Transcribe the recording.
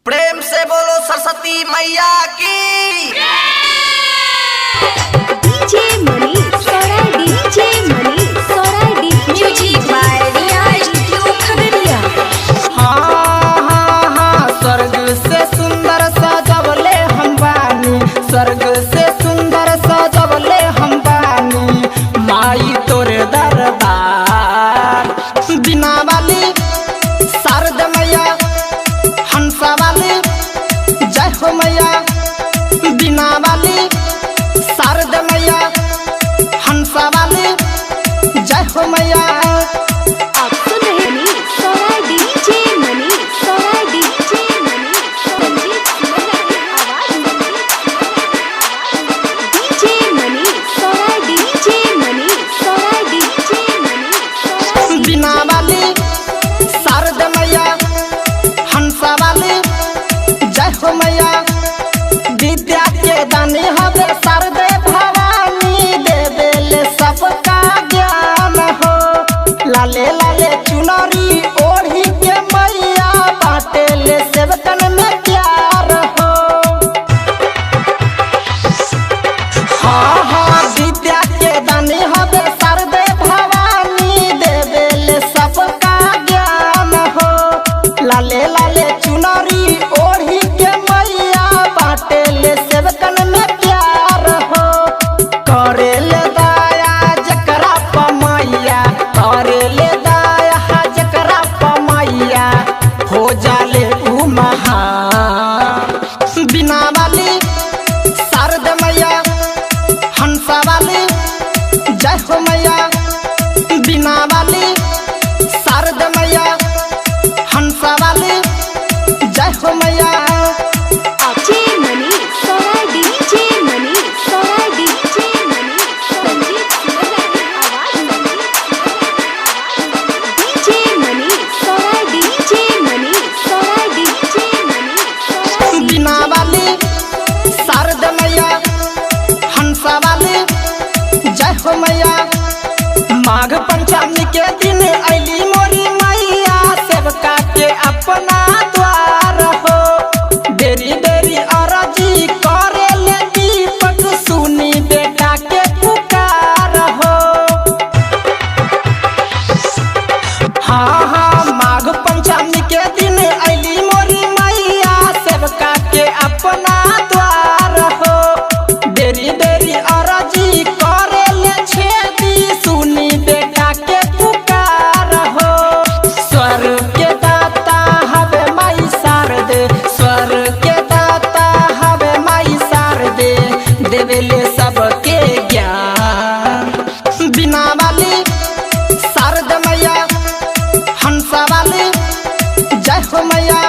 प्रेम से बोलो सरस्वती मैया की। DJ Manish Sarai, DJ Manish Sarai, music by Riya studio Khagaria. हाँ हाँ हाँ, स्वर्ग से सुंदर सजवले हम बानी, स्वर्ग से सुंदर सजवले हम बानी, माई तोरे दरबार। बिना वाली शारद मैया, हंसा वाली जय हो मैया। बिना वाली शारद मैया, हंसा वाली जय हो मैया। आप सुन रहे Manish Sarai, DJ Manish Sarai, DJ Manish Sanjeev आवाज, DJ Manish Sarai, DJ Manish Sarai, DJ Manish Sarai. बिना वाली शारद मैया, हंसा वाली जय हो मैया। विद्या के दानी हवे शारदे भवानी, देवेले सबका ज्ञान हो। लाले लाले चुनरी ओढ़ी के मैया, बाटेले सेवकन में प्यार हो। हाँ हाँ, विद्या के दानी हवे शारदे भवानी, देवेले सबका ज्ञान हो। लाले लाले चुनरी ओढ़ी के मैया, बाटेले सेवकन में प्यार हो। करेले दया जकरा पमैया, करेले दया जकरा पमैया, हो जाले ऊ महान। बिना वाली शारद मैया, हंसा वाली जय हो मैया। बिना वाली शारद मैया, हंसा वाली जय हो मैया। DJ Manish Sarai, DJ Manish Sarai, DJ Manish Sanjeev आवाज, DJ Manish Sarai, DJ Manish Sarai, DJ Manish Sarai. बिना वाली शारद मैया, हंसा वाली जय हो मैया। माघ पंचमी के दिन ऐली मोरी मैया, सेवका के अपना द्वार हो। देरी देरी अरजी करे ले दीपक, सुनी बेटा के पुकार हो। हाँ हाँ, माघ पंचमी के दिन ऐली मोरी मैया, सेवका के अपना द्वार हो। देरी देरी अरजी करे ले छेदी, सुनी बेटा के पुकार हो। स्वर्ग के दाता हवे माई शारदे, स्वर्ग के दाता हवे माई शारदे, देवेले सबके ज्ञान। बिना वाली शारद मैया, हंसा वाली जय हो मैया।